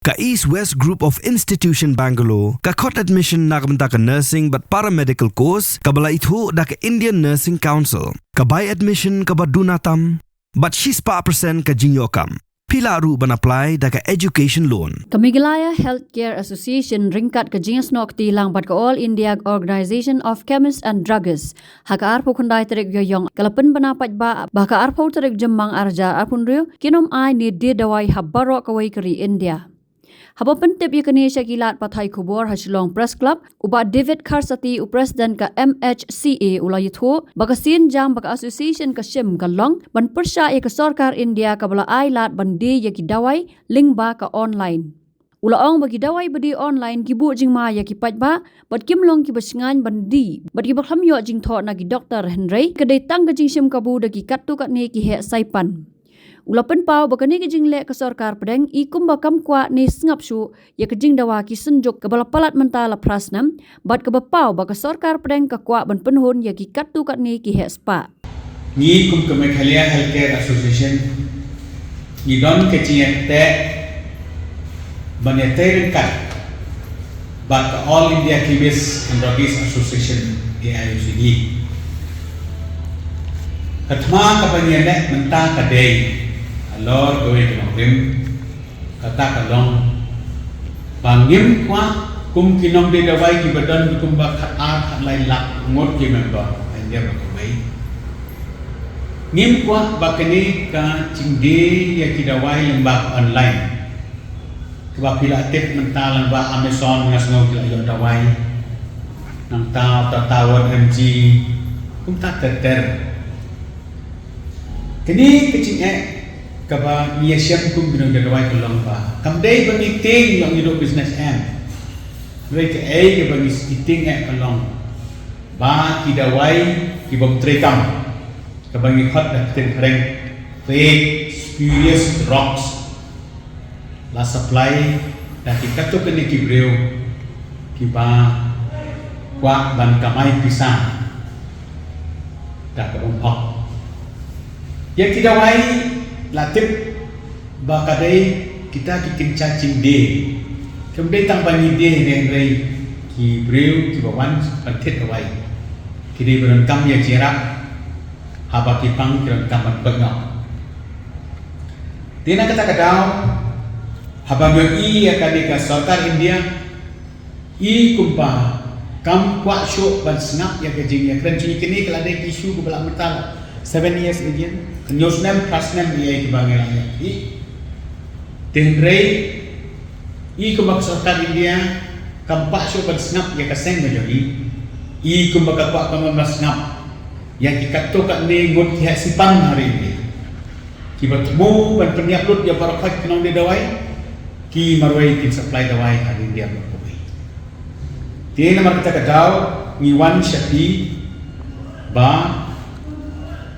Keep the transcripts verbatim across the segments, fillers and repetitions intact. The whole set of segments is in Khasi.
Ka East West Group of Institution Bangalore ka khot admission na ka bynta ka nursing bad paramedical course kaba la ithuh da ka Indian Nursing Council. Ka bai admission kaba duna tam bad shispah percent ka jingïoh kam. Phi lah ruh ban apply da ka education loan. Ka Meghalaya Healthcare Association ryngkat ka jingïasnoh kti lang bad ka All India Organisation of Chemists and Druggists ha ka arphew khyndai tarik Ïaïong ka la pynbna paidbah ba ha ka arphew tarik Jymmang arhajar arphew hynriew kin ym ai ne die dawai ha baroh kawei ka ri India. Haba pyntip ïa kane sha ki lad pathai khubor ha Shillong Press Club, u Bah David Kharsati, u President ka M H C A, u la ïathuh ba ka sienjam ba ka association ka shim ka long ban pyrshah ïa ka sorkar India kaba la ai lad ban die ïa ki dawai lyngba ka online. U la ong ba ki dawai ba die online ki buh jingma ïa ki paidbah bad kim long kiba shngaiñ ban die bad kiba khlem ïoh jingthoh na ki doktor, hynrei ka dei tang ka jingshim kabu da ki katto katne ki heh saipan. U la pynpaw ba kane ka jingleh ka sorkar pdeng i kumba kam kwah ne sngap shuh ïa ka jingdawa ki synjuk kaba la palat mynta la phra snem bad kaba paw ba ka sorkar pdeng ka kwah ban pynhun ïa ki katto katne ki heh spah. Ngi kum ka Meghalaya Healthcare Association ngi don ka jingïateh ban ïatrei ryngkat bad ka All India Chemists and Druggists Association, A I U C D. Ka thma kaba ngi ïaleh mynta ka dei halor kawei ka nongrim, kata ka long ba ngim kwah kum ki nongdie dawai kiba don kumba khatar khatlai lak ngut ki member ha India baroh kawei. Ngim kwah ba kane ka jingdie ïa ki dawai lyngba online, kaba phi la tip mynta lyngba Amazon nga sngew ki la ïoh dawai, nangta Tata Ward M G, kumta ter ter. Kane ka jingeh kaba ngi ïashem kum ki nongdie dawai ka long ba kam dei ba ngi tieng ïa ngi duh business em. Hynrei kaei kaba ngi tieng eh ka long ba ki dawai ki bym treikam, kaba ngi khot da ka ktien phareng fake spurious drugs, la supply da ki katto katne ki briew kiba kwah ban kamai pisa da kaba bym hok. Ïa ki dawai la tip ba ka dei kita ki kynja jingdie. Kam dei tang ba ngi die, hynrei ki briew kiba wan ban thied dawai ki dei ba donkam ïa jingïarap, haba ki pang ki donkam ban koit noh. Te na kata ka daw, haba ngi ïohi ïa kane ka sorkar India i kumba kam kwah shuh ban sngap ïa ka jingïakren jong ngi, kane ka la dei ka issue kaba la mynta la seven years again, hynñiew snem, phra snem ïa kiba ngi la ïohi. Te hynrei i kumba ka sorkar India kam kwah shuh ban sngap ïa ka seng ka jong ngi, i kumba ka kwah kam ban sngap ïa ki katto katne ngut ki heh saipan ha ri India kiba thmu ban pynïap lut ïa baroh khoit ki nongdie dawai, ki marwei kin supply dawai ha ri India baroh kawei. Te namar kata ka daw ngi wan sha phi ba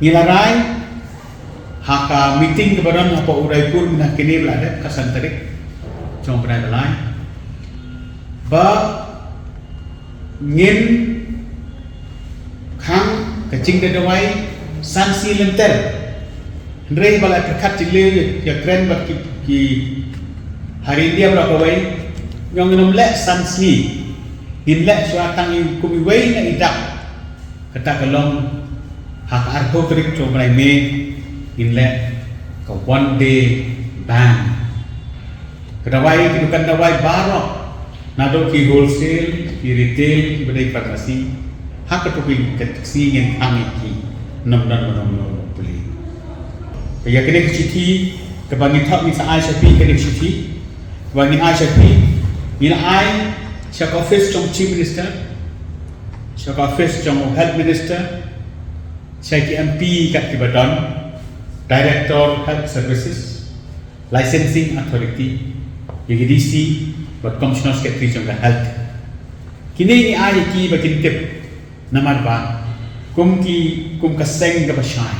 ngi la rai ha ka meeting kaba don hapoh Udaipur mynta kine ba la dep, ka san tarik jong u bnai ba lai, ba ngin khang ka jingdie dawai san sngi lynter. Hynrei ba la pyrkhat jylliew ïa kren bad ki, ki ha ri India baroh kawei, ngin ym leh san sngi, ngin leh shuwa tang kum iwei na i dak. Kata ka long ha ka arphew tarik jong u bnai May, ngin leh ka one day ban. Ka dawai, ki dukan dawai baroh, naduh ki wholesale, ki retail, kiba dei pharmacy, ha kato ka sngi ngin khang ïa ki, ym don ba ym long pule. Ka ïa kane ka shithi kaba ngi thoh, ngi sa ai sha phi kane ka shithi kaba ngin ai sha phi, ngin ai sha ka office jong Chief Minister, sha ka office jong Health Minister, sha ki M P kat kiba don, Director Health Services, Licensing Authority, ïa ki D C bad Commissioner Secretary jong ka Health. Kine ngi ai ïa ki ba kin tip, namar ba kum ki, kum ka seng kaba shai,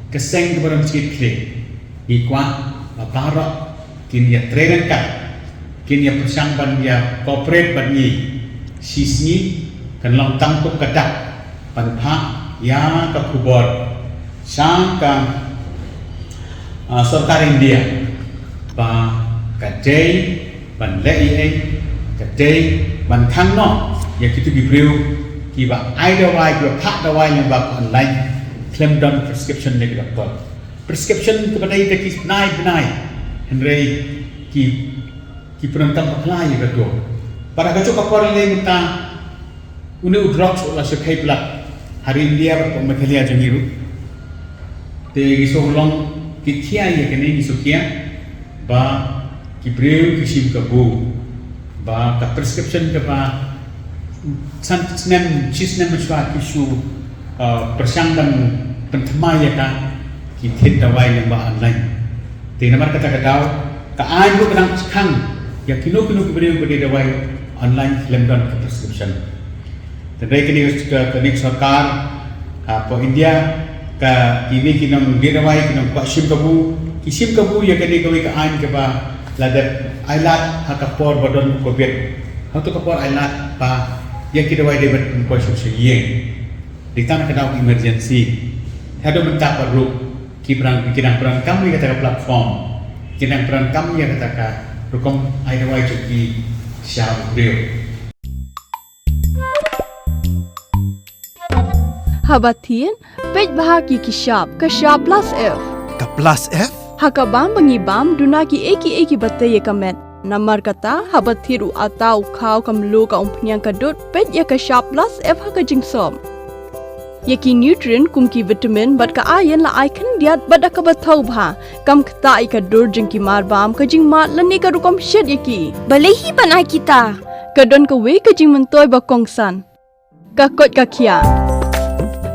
ka seng kaba don jingkitkhlieh, ngi kwah ba baroh kin ïatrei ryngkat, kin ïa pyrshang ban ïa cooperate bad ngi. Shi sngi kan long tang kum ka dak ban phah ïa ka khubor sha ka, ah, sorkar India ba ka dei ban leh ei ei, ka dei ban khang noh ïa kito ki briew kiba ai dawai, kiba phah dawai lyngba ka online khlem don prescription na ki doktor. Prescription kaba dei da ki bnai bnai, hynrei ki, ki pyndonkam bakla ïa kato. Bad ha kajuh ka por lei mynta, une u drugs u la shah khie palat ha ri India bad ka Meghalaya jong ngi ruh. Te ngi shu long ki khia ïa kane, ngi shu khia ba ki briew ki shim kabu ba ka prescription kaba san snem, shi snem shuwa ki shu, uh, pyrshang ban pynthymmai ïa ka, ki thied dawai lyngba online. Te namar kata ka daw ka aiñ ruh ka dang khang ïa kino kino ki briew ba die dawai online khlem don ka prescription. Hynrei kane ka, kane ka sorkar, ha, hapoh India, ka, kine ki nongdie dawai, ki nongkwah shim kabu, ki shim kabu ïa kane kawei ka aiñ kaba la dep ailad ha ka por ba don covid. Ha kato ka por ailad ba ïa ki dawai dei ban pynpoi sha ïing. Dei tang ka daw emergency. Haduh mynta pat ruh ki pran, ki dang pyndonkam ïa kata ka platform, ki dang pyndonkam ïa kata ka rukom ai dawai jong ki sha u briew. Haba thied, peit bha ïa ki shap, ka shap plus F. Ka plus F? Ha ka bam ba ngi bam, duna kiei kiei kiba tei ïa ka met. Namar kata, haba thied u atta, u khaw, ka mluh, ka umphniang, ka dud, peit ïa ka shap plus F ha ka jingsop. Ïa ki nutrient kum ki vitamin bad ka iron la ai khyndiat bad da kaba thaw bha. Kam ktah ïa ka dur jong ki marbam, ka jingmad lane ka rukom shet ïa ki. Balei hi ban ai kita? Ka don kawei ka jingmyntoi ba kongsan. Ka koit ka khiah.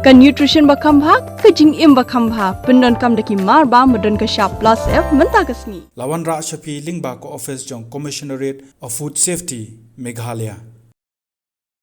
Ka nutrition ba kham bha, ka jingim ba kham bha. Pyndonkam da ki marbam ba don ka shap plus F mynta ka sngi. La wanrah sha phi lyngba ka office jong Commissionerate of Food Safety, Meghalaya.